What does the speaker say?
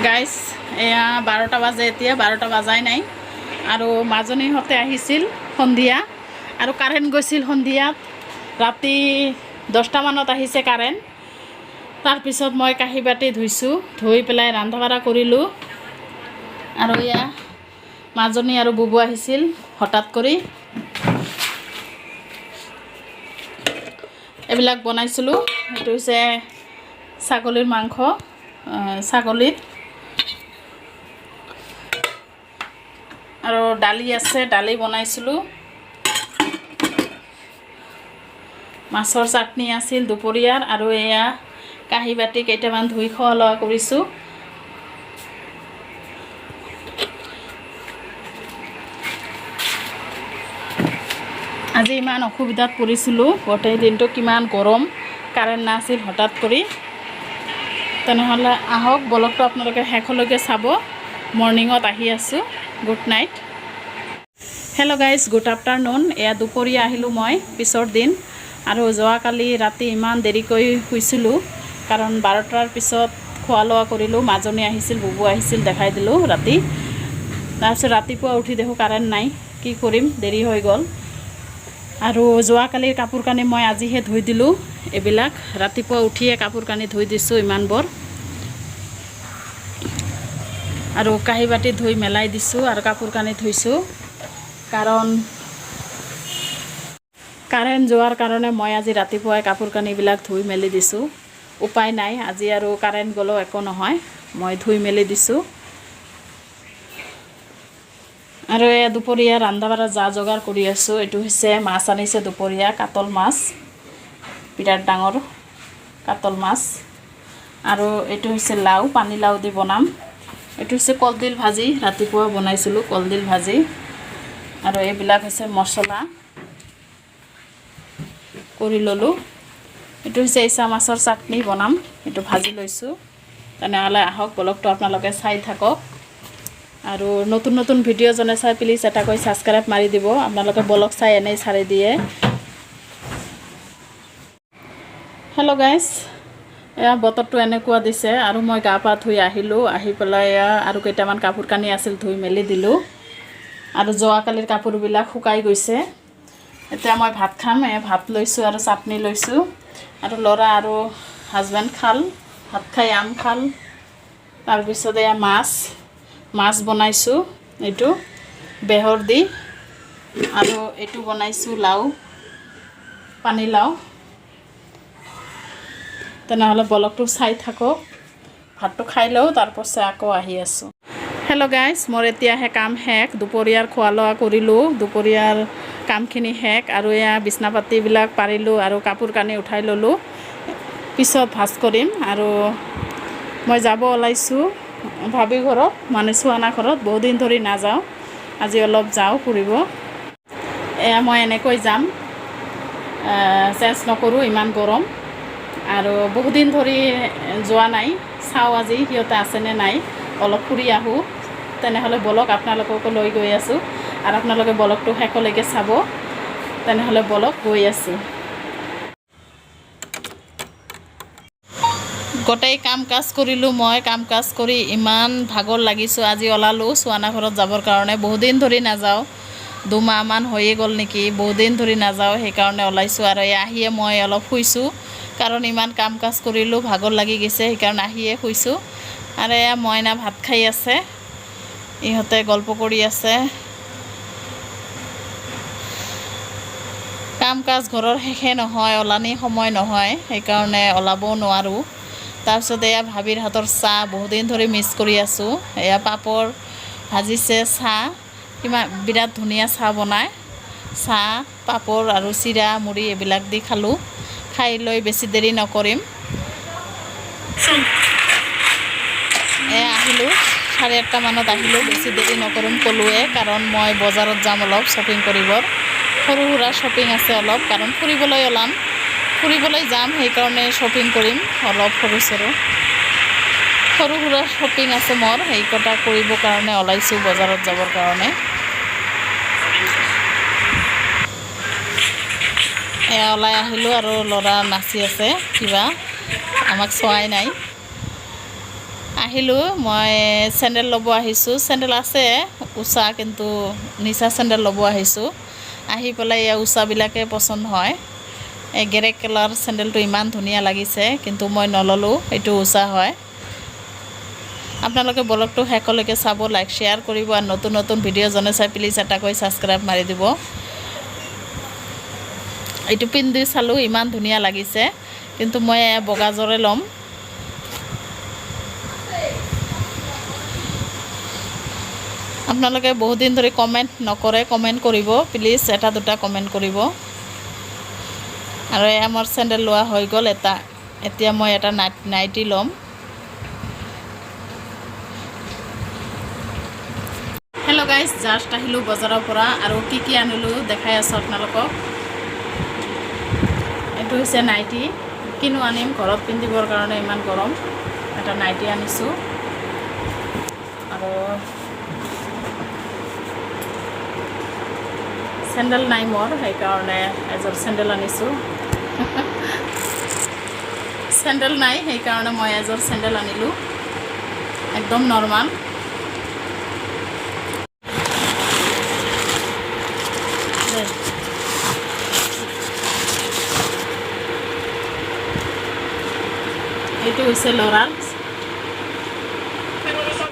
গাইছ, এয়া 12টা বাজে, এতিয়া 12টা বাজাই নাই। আৰু মাজনীহঁতে আহিছিল সন্ধিয়া আৰু কাৰেণ্ট গৈছিল সন্ধিয়াত। ৰাতি 10টামানত আহিছে কাৰেণ্ট। তাৰপিছত মই কাঁহী বাতি ধুইছোঁ, ধুই পেলাই ৰন্ধা বঢ়া কৰিলোঁ। আৰু এয়া মাজনী আৰু বুবু আহিছিল হঠাৎ কৰি। এইবিলাক বনাইছিলোঁ। সেইটো হৈছে ছাগলীৰ মাংস, ছাগলীৰ আৰু দালি আছে, দালি বনাইছিলোঁ। মাছৰ চাটনি আছিল দুপৰীয়াৰ। আৰু এয়া কাঁহী বাতি কেইটামান ধুই খোৱা লোৱা কৰিছোঁ। আজি ইমান অসুবিধাত পৰিছিলোঁ গোটেই দিনটো, কিমান গৰম, কাৰেণ্ট নাছিল হঠাৎ কৰি। তেনেহ'লে আহক, ব্লগটো আপোনালোকে শেষলৈকে চাব। মৰ্ণিঙত আহি আছোঁ। Good night. Hello guys, good afternoon. এয়া দুপৰীয়া আহিলোঁ মই পিছৰ দিন। আৰু যোৱাকালি ৰাতি ইমান দেৰিকৈ শুইছিলোঁ, কাৰণ 12টাৰ পিছত খোৱা লোৱা কৰিলোঁ। মাজনী আহিছিল, বুবু আহিছিল, দেখাই দিলোঁ ৰাতি। তাৰপিছত ৰাতিপুৱা উঠি দেখোঁ কাৰেণ্ট নাই। কি কৰিম, দেৰি হৈ গ'ল। আৰু যোৱাকালিৰ কাপোৰ কানি মই আজিহে ধুই দিলোঁ। এইবিলাক ৰাতিপুৱা উঠিয়ে কাপোৰ কানি ধুই দিছোঁ ইমানবোৰ। আৰু কাঁহী বাতি ধুই মেলাই দিছোঁ আৰু কাপোৰ কানি ধুইছোঁ, কাৰণ কাৰেণ্ট যোৱাৰ কাৰণে মই আজি ৰাতিপুৱাই কাপোৰ কানিবিলাক ধুই মেলি দিছোঁ। উপায় নাই আজি আৰু, কাৰেণ্ট গ'লেও একো নহয়, মই ধুই মেলি দিছোঁ। আৰু এয়া দুপৰীয়া ৰন্ধা বঢ়া যা যোগাৰ কৰি আছোঁ। এইটো হৈছে মাছ আনিছে দুপৰীয়া, কাতল মাছ, বিৰাট ডাঙৰ কাতল মাছ। আৰু এইটো হৈছে লাও, পানীলাও দি বনাম। এইটো হৈছে কলডিল ভাজি, ৰাতিপুৱা বনাইছিলোঁ কলডিল ভাজি। আৰু এইবিলাক হৈছে মছলা কৰি ল'লোঁ। এইটো হৈছে ইচা মাছৰ চাটনি বনাম, এইটো ভাজি লৈছোঁ। তেনেহ'লে আহক, ব্লগটো আপোনালোকে চাই থাকক। আৰু নতুন নতুন ভিডিঅ' জনে চাই প্লিজ এটাকৈ ছাবস্ক্ৰাইব মাৰি দিব। আপোনালোকে ব্লগ চাই এনেই চাৰি দিয়ে। হেল্ল' গাইজ, এয়া বতৰটো এনেকুৱা দিছে। আৰু মই গা পা ধুই আহিলোঁ। আহি পেলাই এয়া আৰু কেইটামান কাপোৰ কানি আছিল, ধুই মেলি দিলোঁ। আৰু যোৱাকালিৰ কাপোৰবিলাক শুকাই গৈছে। এতিয়া মই ভাত খাম। এয়া ভাত লৈছোঁ আৰু চাটনি লৈছোঁ। আৰু ল'ৰা আৰু হাজবেণ্ড খাল, ভাত খাই আম খাল। তাৰপিছত এয়া মাছ মাছ বনাইছোঁ, এইটো বেহৰ দি। আৰু এইটো বনাইছোঁ লাও, পানীলাও। তেনেহ'লে ব্লগটো চাই থাকক। ভাতটো খাই লওঁ, তাৰপাছত আকৌ আহি আছোঁ। হেল্ল' গাইজ, মোৰ এতিয়াহে কাম শেষ। দুপৰীয়াৰ খোৱা লোৱা কৰিলোঁ, দুপৰীয়াৰ কামখিনি শেষ। আৰু এয়া বিছনা পাতিবিলাক পাৰিলোঁ আৰু কাপোৰ কানি উঠাই ল'লোঁ, পিছত ভাজ কৰিম। আৰু মই যাব ওলাইছোঁ ভাবি ঘৰত, মানে চোৱানা ঘৰত। বহুদিন ধৰি নাযাওঁ, আজি অলপ যাওঁ ফুৰিব। এয়া মই এনেকৈ যাম, চেঞ্জ নকৰোঁ, ইমান গৰম। আৰু বহুদিন ধৰি যোৱা নাই। চাওঁ আজি সিহঁতে আছেনে নাই, অলপ ফুৰি আহোঁ। তেনেহ'লে ব'লক, আপোনালোককো লৈ গৈ আছোঁ। আৰু আপোনালোকে ব্লগটো শেষলৈকে চাব। তেনেহ'লে ব'লক, গৈ আছোঁ। গোটেই কাম কাজ কৰিলোঁ মই। কাম কাজ কৰি ইমান ভাগৰ লাগিছোঁ। আজি ওলালোঁ চোৱানা ঘৰত যাবৰ কাৰণে। বহুদিন ধৰি নাযাওঁ, 2 মাহমান হৈয়ে গ'ল নেকি, বহুদিন ধৰি নাযাওঁ, সেইকাৰণে ওলাইছোঁ। আৰু এই আহিয়ে মই অলপ শুইছোঁ, কাৰণ ইমান কাম কাজ কৰিলোঁ, ভাগৰ লাগি গৈছে, সেইকাৰণে আহিয়ে শুইছোঁ। আৰু এয়া মইনা ভাত খাই আছে, ইহঁতে গল্প কৰি আছে। কাম কাজ ঘৰৰ শেষে নহয়, ওলানি সময় নহয়, সেইকাৰণে ওলাবও নোৱাৰোঁ। তাৰপিছত এয়া ভাবিৰ হাতৰ চাহ বহুদিন ধৰি মিছ কৰি আছোঁ। এয়া পাপৰ ভাজিছে, চাহ কিমান বিৰাট ধুনীয়া চাহ বনায়। চাহ, পাপৰ আৰু চিৰা মুড়ি এইবিলাক দি খালোঁ। খাই লৈ বেছি দেৰি নকৰিম। এয়া আহিলোঁ, 8:30 মানত আহিলোঁ। বেছি দেৰি নকৰিম ক'লোৱে, কাৰণ মই বজাৰত যাম অলপ শ্বপিং কৰিব। সৰু সুৰা শ্বপিং আছে অলপ, কাৰণ ফুৰিবলৈ ওলাম, ফুৰিবলৈ যাম, সেইকাৰণে শ্বপিং কৰিম অলপ। সৰু সৰু সৰু সুৰা শ্বপিং আছে মোৰ, সেইকেইটা কৰিবৰ কাৰণে ওলাইছোঁ বজাৰত যাবৰ কাৰণে। এয়া ওলাই আহিলোঁ আৰু ল'ৰা নাচি আছে কিবা, আমাক চোৱাই নাই। আহিলোঁ মই চেণ্ডেল ল'ব আহিছোঁ। চেণ্ডেল আছে উষা, কিন্তু নিচা চেণ্ডেল ল'ব আহিছোঁ। আহি পেলাই এয়া উষাবিলাকে পচন্দ হয়। এই গ্ৰে কালাৰ চেণ্ডেলটো ইমান ধুনীয়া লাগিছে, কিন্তু মই নল'লোঁ, এইটো উষা হয়। আপোনালোকে ব্লগটো শেষলৈকে চাব, লাইক শ্বেয়াৰ কৰিব আৰু নতুন নতুন ভিডিঅ' জনে চাই প্লিজ এটাকৈ ছাবস্ক্ৰাইব মাৰি দিব। এইটো পিন্ধি চালোঁ, ইমান ধুনীয়া লাগিছে, কিন্তু মই বগাযোৰে ল'ম। আপোনালোকে বহুত দিন ধৰি কমেণ্ট নকৰে, কমেণ্ট কৰিব প্লিজ, এটা দুটা কমেণ্ট কৰিব। আৰু এয়া মোৰ চেণ্ডেল লোৱা হৈ গ'ল এটা। এতিয়া মই এটা নাইটি ল'ম। হেল্ল' গাইজ, জাষ্ট আহিলোঁ বজাৰৰ পৰা আৰু কি কি আনিলোঁ দেখাই আছোঁ আপোনালোকক। এইটো হৈছে নাইটি, কিনো আনিম ঘৰত পিন্ধিবৰ কাৰণে, ইমান গৰম, এটা নাইটি আনিছোঁ। আৰু চেণ্ডেল নাই মোৰ, সেইকাৰণে এযোৰ চেণ্ডেল আনিছোঁ। চেণ্ডেল নাই, সেইকাৰণে মই এযোৰ চেণ্ডেল আনিলোঁ, একদম নৰ্মাল। এইটো হৈছে ল'ৰাৰ